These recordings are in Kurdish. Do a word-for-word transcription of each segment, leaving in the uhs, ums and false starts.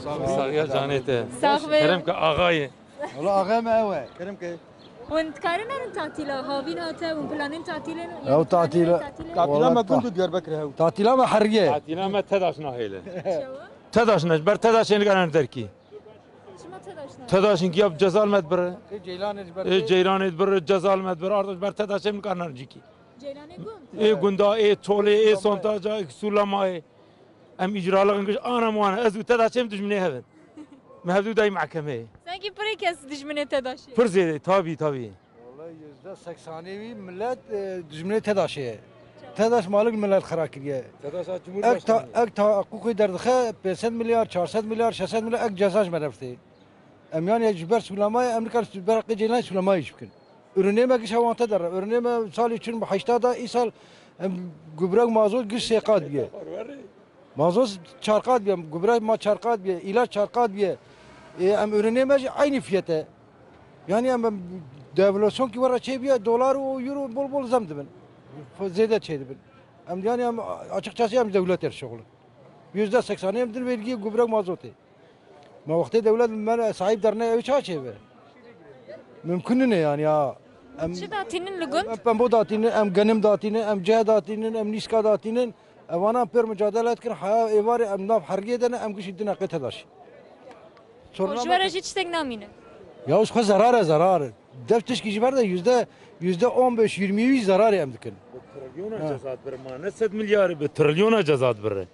Saxiya canê te. Sax be. Kerem ke axayê. Wala axayê me ew e. Kerem ke. Hûn dikarin erin tatîla? Havîn hate, hûn planên tatîlên? Ya tatîla. Tatîla me gund û Diyarbekir hew. Tatîla me heriye. Tatîla me TEDAŞ nahêle. Çawa? TEDAŞ ne, ji ber TEDAŞê nikarin derkî. Çima TEDAŞ ne? TEDAŞ inki ya cezal me dibire. Ê Ceylanê ji ber. Ê Ceylanê dibire, cezal me dibire. Arda ji ber TEDAŞê nikarin cîkî. Ceylanê gund? Ê gunda, ê çolê, ê sontaja, ê sûlamayê. Em îcralixin giş ana wan, ez û TEDAŞê em dijminê hev in. Me hevdû dayî mehkemeyê. Sengî pirê kes dijminê TEDAŞê? Pir zêde, tabî, tabî. Wala yüzde seksanê wî millet, e, dijminê TEDAŞê ye. TEDAŞ malik millet xira kiriye. TEDAŞ a Ek ta-, Cumhurbaşkanı. Ek taqiqê derdixe pênc sed milyar, çar sed milyar, şeş sed milyar ek ceza ji me re bistê. Em yani ji ber sûlamayê, em nikar ji ber Aqê Ceylanê sûlamayê jî bikin. Ürünê me giş hewante derre. Ürünê me salê çil heşta da, îsal em gubrek mazot giş sê qat biye. Mazot çar qat biye, gubrek ma çar qat biye, îlaç çar qat biye. Ê, em ürünê me jî eynî fiyete. Yani em, em devlosyonki were çê biye, dolar û euro bol bol zem dibin. Zêde çê dibin. Em yani em açıkçası em dewletê şoxlu. Yüzde seksanê em din vergiyê gubrek mazotê. Ma wextê dewlet me sahîb derne ew çawa çêbe? Mimkun nîne yani ya. Em, Çi datînin li gund? Em pembo datînin, em genim datînin, em ceh datînin, em nîska datînin. Evana pêr mücadele dikin, heya êvarê em nav hergê de ne, em gişî dine qê TEDAŞ. Û ji we re jî tiştek namîne? Ya ji xwe zerar e, zerar e. Dev tişkî ji ber de yüzde, yüzde on beş, yirmi wî zerarê em dikin. Bi trilyona ceza dibir ma, ne sed milyarê, bi trilyona ceza dibir.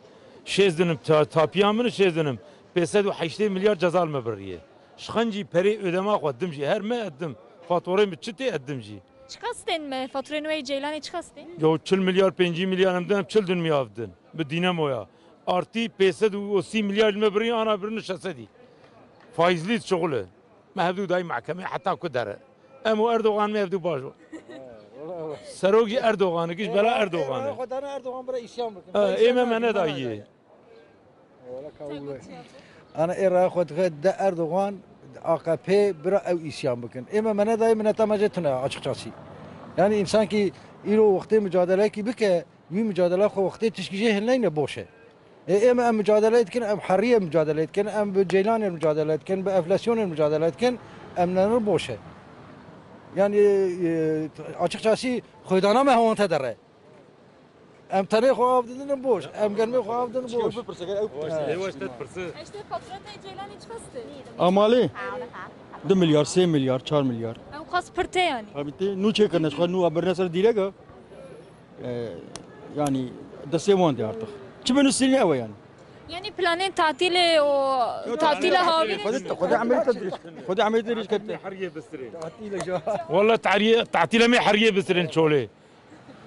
Şêz dinim ta-, tapiya min şêz dinim. Pênc sed û heştê milyar ceza li me biriye. Ji xencî perê ödema xwe dim jî. Her me edim. Fatorê min çi tê edim jî. Çiqas tên me? Faturên we yê Ceylanê çiqas tên? Ya çil milyar, pêncî milyar em din, em çil din miyav din. Bi dînemoya. Artî pênc sed û sî milyar li me biriye, ana birin şeş sedî. Faîzlî şixul e. Me hevdû dayî mehkemê heta ku dere. Em û Erdogan me hevdû baş bû. Serok jî Erdogan e, giş bela Erdogan e. Xwe dane Erdogan bira îsyan bikin. Ha, ê me me nedayî. Ana ê raya xwe dixê de Erdogan, A K P bira ew îsyan bikin. Ê me me nedayî, mineta me jê tune açıkçası. Yani insan ki îro wextê mücadeleyekî bike, Wî micadele xwe wextê tişkî jê hilneyne boş e. Ê, ê me em micadele dikin, em heriyê micadele dikin, em bi ceylanê micadele dikin, bi enflasyonê micadele dikin, em ne boş e. Yani, e, açıkçası xwedana me hewante dere. Em tenê xwe av didin boş, em germê xwe av didin boş. Eşte fatura te ceylanê çiqas tê? Amalî? Du milyar, sê milyar, çar milyar. Ew qas pir tê yani. Tabii tê. Nû çêkirine, xwe nû a birine ser dîrek e. E, yani destê wan de artık. Çi binusînî ew e yani. Yani planên tatîlê û tatîla havînê. Xwedê, xwedê emeliyata dirêj, xwedê emeliyata dirêj kete. Heriyê bistirê. Tatîle ja. Walla tariyê, tatîle me heriyê bistirên çolê.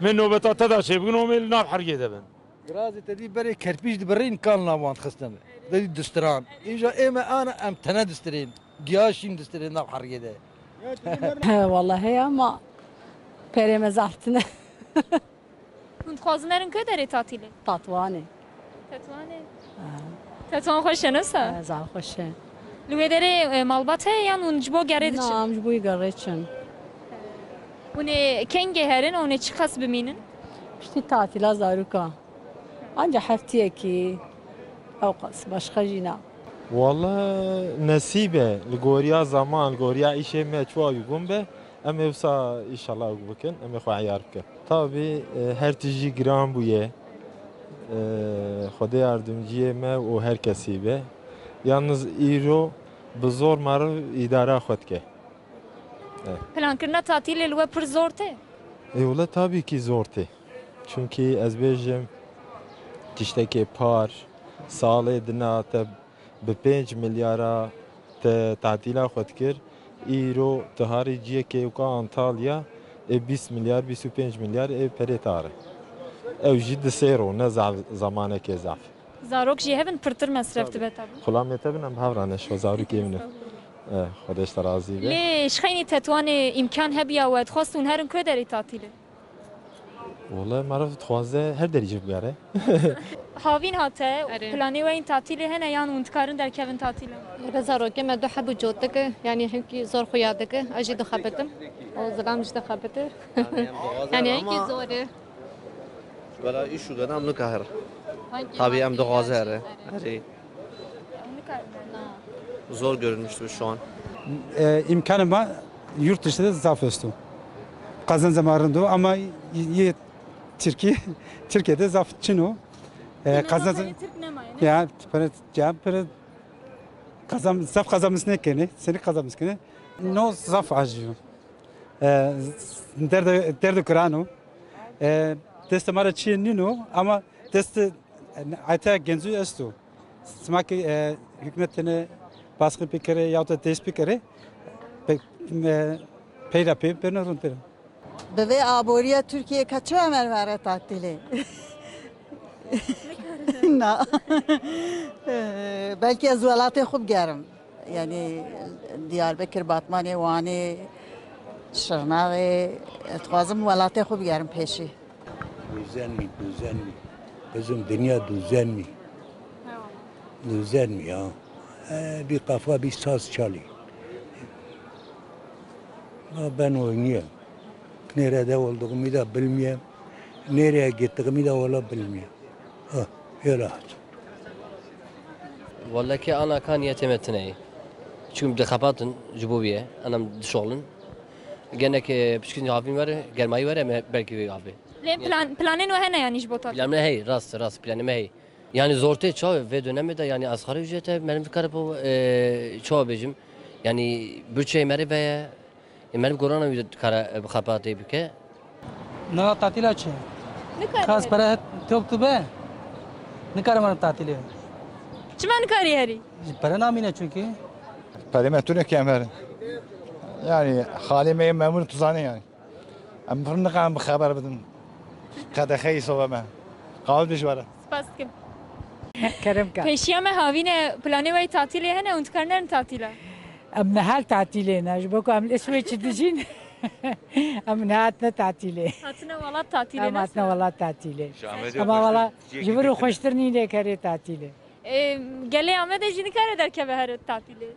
Me nobeta te da çê bikin, o me li nav heriyê de bin. Grazê te dî berê kerpîç dibirîn kan nav wan dixistin. Te dî distiran. Îja ê me ana em tene distirên. Giya şîn distirên nav heriyê de. He, wallahî ama perê me zaf tine. Hûn dixwazin erin ku derê tatîlê? Tatwanê. Tetwanê? Ha. Tetwan xweş e, ne sa? Ha, zaf xweş e. Li wê derê, e, malbat heye yan hûn ji bo gerê diçin? Na, em ji bo gerê çin. Hûn ê kengê herin, hûn ê çi qas bimînin? Piştî tatîla zarûka. Anca heftiyekî, ew qas, başqa jî na. Walla nesîb e, li goriya zaman, li goriya îşê me çawa uygun be, em ê wisa înşallah ew bikin, em ê xwe eyar bikin. Tabî, e, her tişt jî giran bûye. E, Xwedê yardimciyê me û her kesî be. Yalnız îro bi zor meriv îdara xwe dike. E. Plankirina tatîlê li we pir zor tê? Ê wele tabî kî zor tê. Çunkî ez bêjim, tiştekê par, salê dina te bi pênc milyara te tatîla xwe dikir, îro tu harî ciyekê weka Antalya, ê bîst milyar, bîst û pênc milyar ê perê te are. Ew jî di sê ro, ne zaf, zamanekê zaf. Zarok jî hebin pirtir mesref dibe tabî. Xulamê te bin em bi hev re ne, ji zarokê min e. Eh, Xwedê ji te razî be. Lê ji xeynî Tetwanê îmkan hebiya we dixwest hûn herin ku derê tatîlê? Wele meriv dixwaze her derî jî bigere. Havîn hate, Erê. Planê we yên tatîlê hene yan hûn dikarin derkevin tatîla? Wele zarokê me du heb û cot dike, yanî hemkî zor xuya dike, ez jî dixebitim. O zilam jî dixebite. Yanî hemkî zor e. Bela îş û gedam nikahir. Tabî em dixwaze here. Erê. Em nikarin. Zor görünmüştür şu an. E, imkanê me yurt dışı de zaf esto. Qazanca me rind o ama yê Tirkiye, Tirkiye de zaf çin o. E, qazanca, Pere Tirk nemaye, ne? Ya, pere, ya, pere, qazan, zaf qazanmış nekene, seni qazanmış kene. No zaf acı. E, derde, derde kurano. E, deste mara çiye nino ama deste, e, ata gencu esto. Sima ki, e, hükümet tene baskı pikere ya da test pikere, pe, e, peyra pey, peyra run peyra. Bi vê aboriya Tirkiyê ka çi em ê were tatîlê? Na. Belkî ez welatê xwe bigerim. Yanî Diyarbekir, Batmanê, Wanê, Şirnexê, ez dixwazim welatê xwe bigerim pêşî. Düzenli, düzenli. Kızım, dünya düzenli. Düzenli ya. Ee, bir kafa, bir saz çalıyor. Ya ben oynuyorum. Nerede olduğumu da bilmiyorum. Nereye gittiğimi de valla bilmiyorum. Ha, öyle. Wellekî ana ka niyetê me tune ye. Çûm dixebatin ji bo wî ye. Em dişoxlin. Genek e, piçkî havîn were, germayî were, me belkî wê avê. Lê plan, planên we hene yanî ji bo tatil? Planê me heye, rast, rast planê me heye. Yani zor tê çawa vê dönemê de yani asgari ücrete meriv kare bo e, çawa bêjim. Yani bütçeyê meriv heye. E, meriv gorana wî kare e, bi xebatê bike. Nara tatîla çi? Nikarî Kas herî. pere top tu be. Nikarim herim tatîlê. Çima nikarî herî? Ji pere namîne çünkü. Perê me tune kêm herin. Yani halê me yê memur tu zanî yani. Em pir nikarin bi xeber bidin. Qedexeyî sobe me. Qawil bijwere. Spas dikim. Kerem ka. Pêşiya me havîne planê we yê tatîlê hene hûn dikarin nerin tatîla? Em nihal tatîlê ne. Ji bo ku em li Îswêçî dijîn. Em nihatine tatîlê. Hatine welat tatîlê Em ne? hatine welat tatîlê. Ji Amedê Ama xweş wala cihekî ji vir û bêtir. Xweştir nînê kerê tatîlê. Ê, gelê Amedê jî nikare derkeve here tatîlê?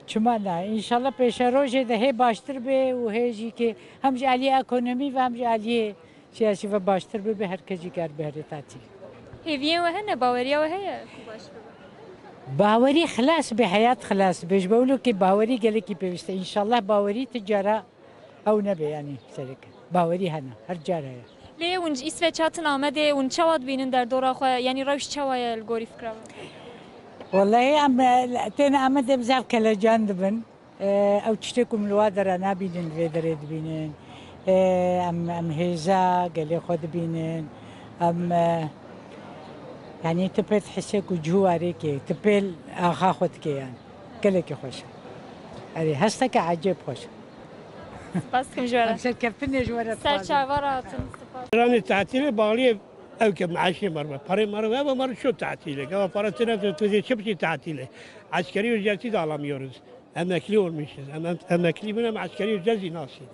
Çima ne? Înşallah pêşerojê de hê baştir bê û hê jî ki hem ji aliyê ekonomî ve hem ji aliyê siyasî ve baştir bibe, her kes jî ger bihere tatîl. Hêviyên we hene, baweriya we heye ku baş bibe? Bawerî xilas bê, heyat xilas bê. Ji bo wilo ki bawerî gelekî pêwîst e. Înşallah bawerî ti cara ew nebe, yanî sereke. Bawerî hene, her cara ye. Lê hûn ji Îsveç hatin Amedê, hûn çawa dibînin derdora xwe? Yanî rewş çawa ye li gorî fikra we? Wellahî em, e, tên Amedê bi zaf kelecan dibin. E, ew tiştê ku min li wa dera nabînin, vê derê dibînin. E, em, em hêza gelê xwe dibînin. Em, e, yanî tu pê dihise ku cihû warê kê, tu pê axa xwe dikê yan. Gelekî xweş e. Erê, hesteke ecêb xweş e. Spas dikim ji we re. Em serkeftinê ji we re Ser çava re hatin. Spas. Planê tatilê bağliyê ew ke maaşê me re. Parê me re, ev me re ço tatilê. Gava para tine tu, tu dê çi biçî tatilê? Askeri ücreti de alamıyoruz. Emekli olmuşuz. Em, em, emekli bûn, em askeri ücreti nasıl?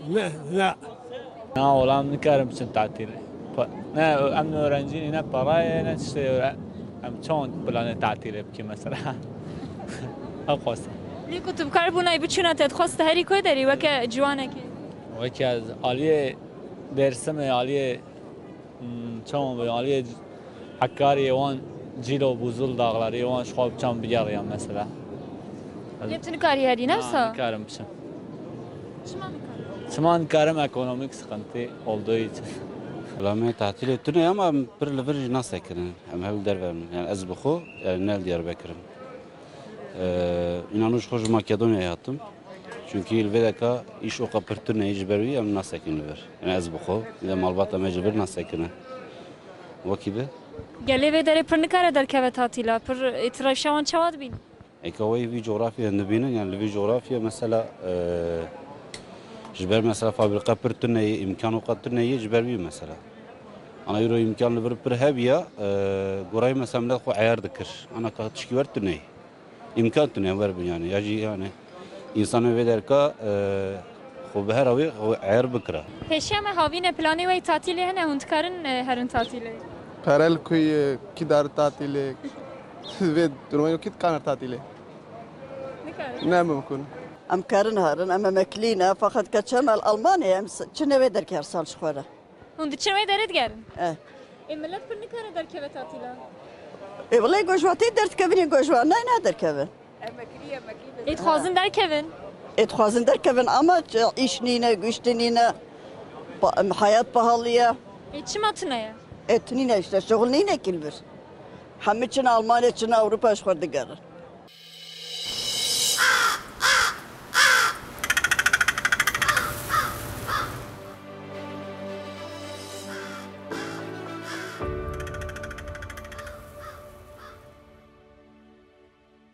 Ne, ne. Na, olam nikarim biçim tatilê. Pa-, ne, em ne öğrenci ne parayê, ne tiştê öyle. Em çond planê tatilê bikin mesela. Ew xwest. Lê ku tu bi kar bûnayî biçûna te dixwest herî ku derî weke ciwanekê? Weke ez aliyê Dêrsimê, aliyê, hmm, çawan bê, aliyê Hakkari'ye wan Cilo, Buzul Dağları, wan ji xwe biçan bigeriyam mesela. Lê tu nikarî herî, ne wisa? Nikarim biçim. Çima nikarî? Çima nikarim, ekonomik sıkıntı olduğu için. Wela me tatilê tune ama em pir li vir jî nasekirin. Em hev li derve min. Yani ez bi xwe, yani ne li Diyarbekir im. Ee, înan ji xwe ji Makedonyayê hatim. Çünkü li vê deka îş oqa pir tune ye, ji ber wî em nasekin li vir. Yani ez bi xwe, ya malbata me ji vir nasekine. Wekî bi? Gelê vê derê pir nikare derkeve tatîla, pir ê tu rewşa wan çawa dibîn? Eka wê vî coğrafya dibînin, yani li vî coğrafya mesela, e, ji ber mesela fabrika pir tune ye, îmkan oqa tune ye, ji ber wî mesela. Ana îro îmkan li vir pir hebiya, e, gorayê mesela millet xwe eyar dikir. Ana ka tişkî wer tune ye. Îmkan tune wer bin yani. Ya jî yani însanê vê derka, e, xwe bi her awê xwe eyar bikira. Pêşiya me havîne planê we yê tatîlê hene, hûn dikarin e, herin tatîlê? Perel kuy, e, kî dar tatîlê. Vê durumê kî dikaner tatîlê. Nikarin. Ne mumkun. Em karin herin, em emeklî ne, feqet keçem el Almanyayê, em s-, çine wê derkê her sal ji xwe re. Hûn diçin wê derê digerin? Eh. Ê millet pir nikare derkeve tatîla. Ê wele gojwa tê derdikevin, ê gojwa ne, ne derkeve. Ev Ê dixwazin derkevin. Ê dixwazin derkevin ama ç- îş nîne, guştî nîne. Pa- Hayat pahalı ye. Ê çima tune ye? Ê tu nîne işte, şoxul nîne kilbir. Hemî çin Almanya, çin Avrupa ji xwe digerin.